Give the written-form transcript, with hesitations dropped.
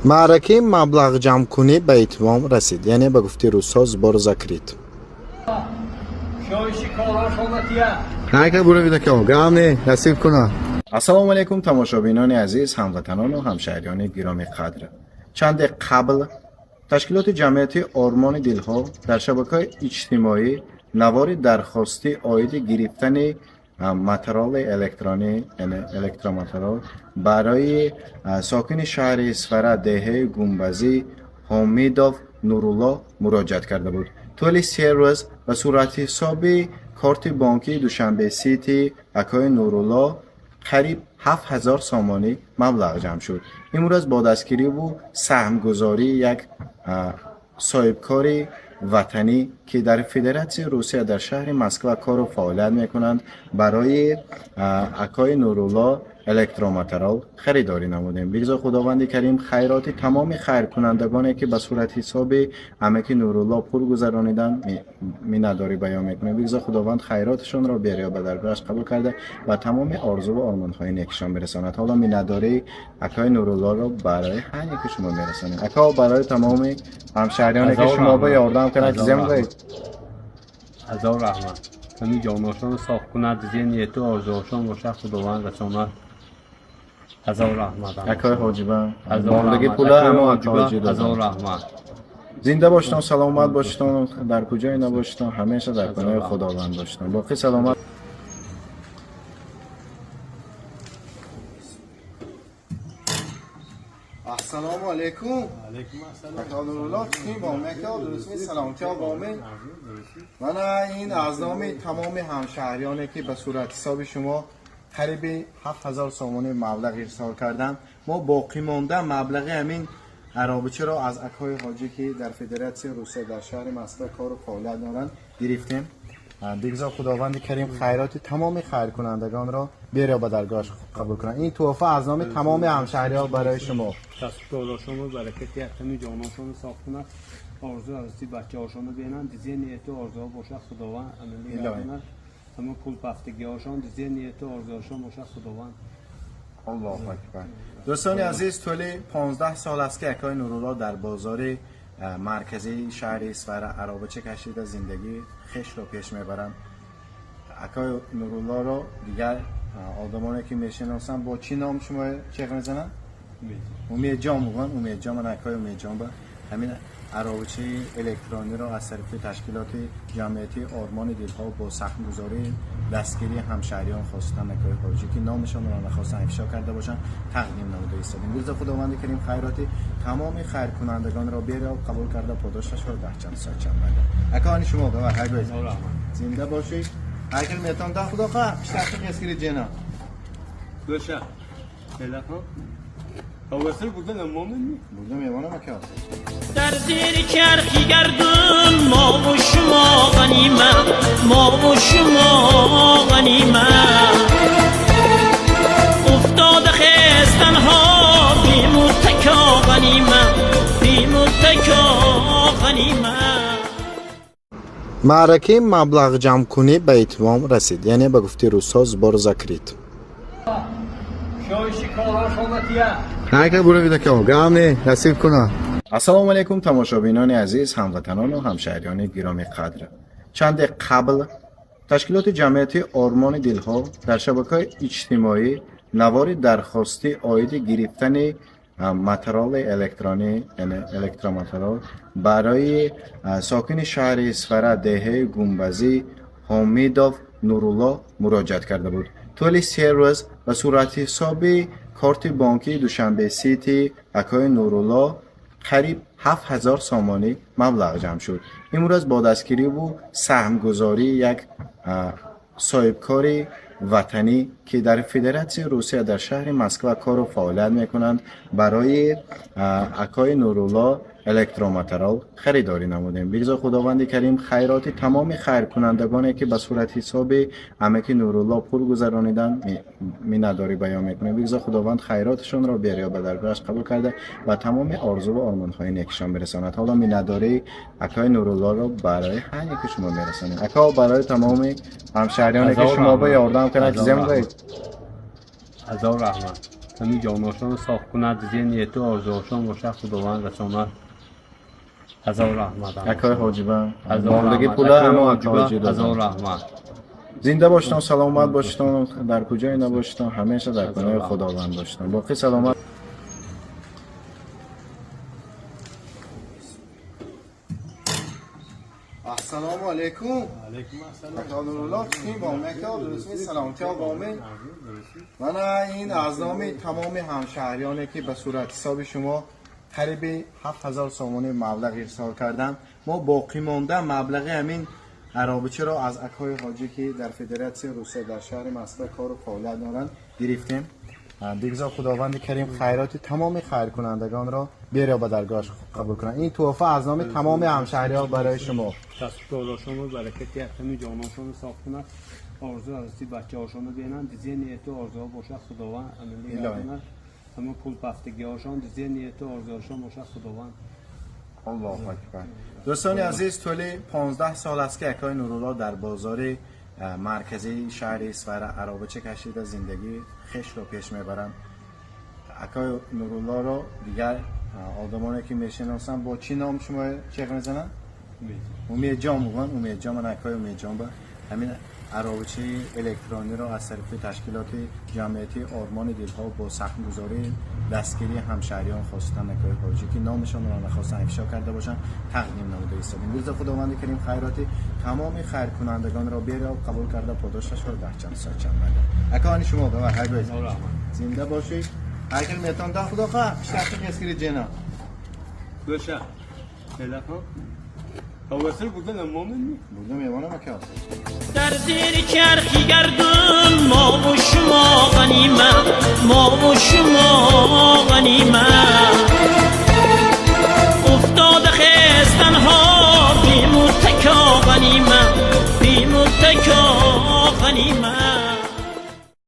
Маъракаи маблағҷамъкунӣ ба итмом расид, яъне ба гуфти рӯзҳо сбор закрыт. Ассалому алайкум, тамошобинони азиз, ҳамватанону ҳамшаҳриёни гиромиқадр. Чанде қабл ташкилоти ҷамъиятии Ормони дилҳо дар шабакаҳои иҷтимоӣ навори дархостӣ оиди гирифтани мотороллери электронӣ, яъне электромоторол барои сокини шаҳри Исфара, деҳаи Гумбазӣ Ҳомидов Нурулло муроҷиат карда буд. Тӯли 3 рӯз ба сурати ҳисоби корти бонкии Душанбе Сити акои Нурулло қариб 7000 сомонӣ маблағ ҷамъ шуд. Имрӯз бо дастгириву саҳмгузории як соҳибкори ватанӣ, ки дар Федератсияи Русия дар шаҳри Москва кору фаъолият мекунанд, барои акои Нурулло электромоторол харидорӣ намудем. Бигзор Худованди Карим хайроти тамоми хайркунандагоне, ки ба сурати ҳисоби амаки Нурулло пул гузарониданд, миннатдорӣ баён мекунем. Бигзор Худованд хайроташонро бериё ба даргоҳаш қабул карда ва тамоми орзуву ормонҳои некишон бирасонад. Ҳоло миннатдории акои Нуруллоро барои ҳар яки шумо мерасонем. Ако, барои тамоми ҳамшаҳриёне, ки шумо ба ёрдам кунад, чизе мегӯед? Ҳазор раҳмат. Ҳамин ҷоношонро соф кунад, зе нияту орзуҳошон бошад, Худованд расонад. Ҳазор раҳмат. Акои Ҳоҷиба мондагӣ пула ҳамо акои Ҳоҷи. Ҳазор раҳмат. Зинда бошитон, саломат бошитон, дар куҷое набошитон, ҳамеша дар паноҳи Худованд бошитон. Боқӣ саломат. Ассалому алайкум. Алайкум ассалом. Ака Нурулло, чӣ бомека, дурустми, саломатиё бомин? Мана ин аз номи тамоми ҳамшаҳриёне, ки ба суратҳисоби шумо қариби 7000 сомонӣ маблағ ирсол карданд, мо боқимонда маблағи ҳамин аробачиро аз акои Ҳоҷӣ, ки дар Федератсияи Русия дар шаҳри Москва кору фаъолият доранд, гирифтем. Бигзор Худованди Карим хайроти тамоми хайркунандагонро беро ба даргоҳаш қабул кунад. Ин тӯҳфа аз номи тамоми ҳамшаҳриҳо барои шумо. Касбкорашонро баракати ҳамин ҷоношонро соф кунад, орзу ҳасти бачаҳошонро бинанд, зе нияту орзуҳо бошад, Худованд амалӣ гардонад. Ҳамон пул пафтагиҳошон зе нияту орзуҳошон бошад, Худованд. Аллоҳу акбар. Дӯстони азиз, тӯли 15 сол аст, ки акои Нурулло дар бозори марказии шаҳри Исфара аробача кашида зиндагии хешро пеш мебаранд. Акои Нуруллоро дигар одамоне, ки мешиносанд, бо чӣ ном шумо чеғ мезананд? Умедҷон мегӯянд. Умедҷон. Ман акои Умедҷон ба ҳамин аробачаи электрониро аз тарафи ташкилоти ҷамъиятии Ормони дилҳо бо саҳмгузории дастгирии ҳамшаҳриён, хостан акои Ҳоҷӣ, ки номашонро нахостан ифшо карда бошанд, тақдим намуда истодем. Бигзор Худованди Карим хайроти тамоми хайркунандагонро беро қабул карда, подошашро дар чанд соат чанд барда. Акони шумо зинда бошед. Ҳайкал метон да, худо хоҳ пиштақи қескири ҷена. Гӯша. Телефон. Havasını buradan almam mı? Burada мемонам, ака. Дар зери чархи гардун мову шумо ғанимат, мову шумо ғанимат. Уфтода хестанҳо бемуртако ғанимат, бемуртако ғанимат. Маъракаи маблағҷамъкунӣ ба итмом расид, яъне ба гуфти рӯзҳо сбор закрыт. Ассалому алайкум, тамошобинони азиз, ҳамватанону ҳамшаҳриёни гиромиқадр. Чанде қабл ташкилоти ҷамъиятии Ормони дилҳо дар шабакаҳои иҷтимоӣ навори дархостӣ оиди гирифтани мотороллери электронӣ, яъне электромоторол барои сокини шаҳри Исфара, деҳаи Гумбазӣ Ҳомидов Нурулло муроҷиат карда буд. Тӯли 3 рӯз ба сурати ҳисоби корти бонкии Душанбе Сити акои Нурулло қариб 7000 сомонӣ маблағ ҷамъ шуд. Имрӯз бо дастгириву саҳмгузории як соҳибкори ватанӣ, ки дар Федератсияи Русия дар шаҳри Москва кору фаъолият мекунанд, барои акои Нурулло электромоторол харидорӣ намудем. Бигзор Худованди Карим хайроти тамоми хайркунандагоне, ки ба сурати ҳисоби амаки Нурулло пул гузарониданд, миннатдорӣ баён мекунем. Бигзор Худованд хайроташонро бериё ба даргоҳаш қабул карда ва тамоми орзуву ормонҳои некишон бирасонад. Ҳоло миннатдории акои Нуруллоро барои ҳар яки шумо мерасонем. Ако, барои тамоми ҳамшаҳриёне, ки шумо ба ёрдам кунад, чизе мегӯед? Ҳазор раҳмат. Ҳамин ҷоношонро соф кунад, зе нияту орзуҳошон бошад, Худованд расонад. Ҳазор раҳмат. Акои ҳоҷиба Ҳазор мондагӣ раҳмат. Пула Акои ҳамо ҳоҷиба, акои ҳоҷи ҳазор доданд. Раҳмат. Зинда бошитон, саломат бошитон, дар куҷое набошитон, ҳамеша дар паноҳи Худованд бошитон. Боқӣ саломат. Ассалому алайкум. Алайкум ассалом. Ака Нурулло, чӣ бо мека дурустми, саломатӣ бомин. Мана ин аз номи тамоми ҳамшаҳриёне ки ба суратҳисоби шумо қариби 7000 сомонӣ маблағ ирсол карданд, мо боқӣ монда маблағи ҳамин аробачиро аз акои ҳоҷӣ, ки дар Федератсияи Русия дар шаҳри Москва кору фаъолият доранд, гирифтем. Бигзор Худованди Карим хайроти тамоми хайркунандагонро беро ба даргоҳаш қабул кунад. Ин туҳфа аз номи тамоми ҳамшаҳриён барои шумо. Касбу баракати ҳамин ҷоношонро соф кунад, орзу ҳазрати бачаҳошонро бинанд, зе нияту орзуҳо бошад, Худованд амалӣ Илоҳӣ. Гардонад. Ҳамон пул пафтагиҳошон зе нияту орзуҳошон бошад, Худованд. Аллоҳу акбар. Дӯстони азиз, тӯли 15 сол аст, ки акои Нурулло дар бозори марказии шаҳри Исфара аробача кашида зиндагии хешро пеш мебаранд. Акои Нуруллоро дигар одамоне ки мешиносанд, бо чӣ ном шумо чеғ мезананд? Умедҷон мегӯянд. Умедҷон, ман акои Умедҷон ба ҳамин аробачаи электрониро аз тарафи ташкилоти ҷамъиятии Ормони дилҳо бо саҳмгузории дастгирии ҳамшаҳриён, хостан акои ҳоҷӣ, ки номашонро нахостан ифшо карда бошанд, тақдим намуда истодем. Бигзор Худованди Карим хайроти тамоми хайркунандагонро беро қабул карда, подошашро дар чанд соат чанд мардад. Акони шумо ба ҳар Ҳазор раҳмат. Зинда бошед. Ҳар метон да худо хоҳ пиштафти хескири ҷена. Гӯша телефон ҳавасир бурда намонем. Бурда мемонам, ака. Дар зери чархи гардун мову шумо ғанимат, мову шумо ғанимат. Уфтода хестанҳо бемуртако ғанимат, бемуртако ғанимат.